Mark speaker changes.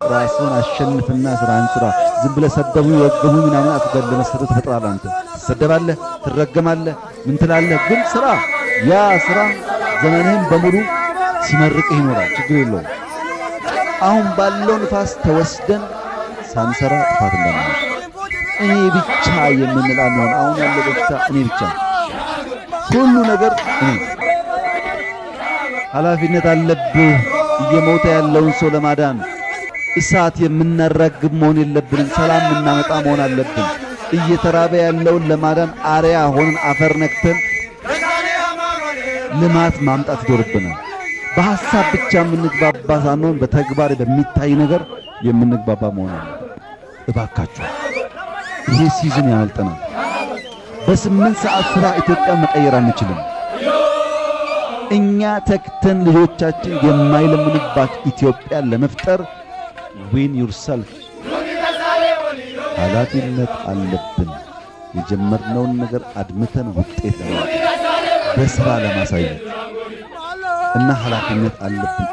Speaker 1: ራስን አሸንፍና ስራህን ስራ። ዝም ብለህ ሰደቡኝ ወገሙኝ ምናምን አትበል። ለመሰደብ ትፈጥራለህ። አንተ ትሰደባለህ፣ ትረገማለህ፣ ምን ትላለህ። ግን ስራ፣ ያ ስራ ዘመንህን በሙሉ ሲመርቅህ ይኖራል። ችግር የለውም። አሁን ባለው ንፋስ ተወስደን ሳንሰራ ጥፋት እንዳናመጣ፣ እኔ ብቻ የምንል አንሆን። አሁን ያለው በሽታ እኔ ብቻ፣ ሁሉ ነገር እኔ። ኃላፊነት አለብህ እየሞተ ያለውን ሰው ለማዳን። እሳት የምናራግብ መሆን የለብንም። ሰላም የምናመጣ መሆን አለብን። እየተራበ ያለውን ለማዳን አርያ ሆነን አፈር ነክተን ልማት ማምጣት ይኖርብናል። በሐሳብ ብቻ የምንግባባ ሳንሆን በተግባር በሚታይ ነገር የምንግባባ መሆን አለብን። እባካችሁ ይሄ season ያመልጠናል። በ8 ሰዓት ስራ ኢትዮጵያ መቀየር አንችልም። እኛ ተክተን ልጆቻችን የማይለምኑባት ኢትዮጵያ ለመፍጠር win yourself፣ ኃላፊነት አለብን። የጀመርነውን ነገር አድምተን ውጤት ለማምጣት፣ በስራ ለማሳየት እና ኃላፊነት አለብን።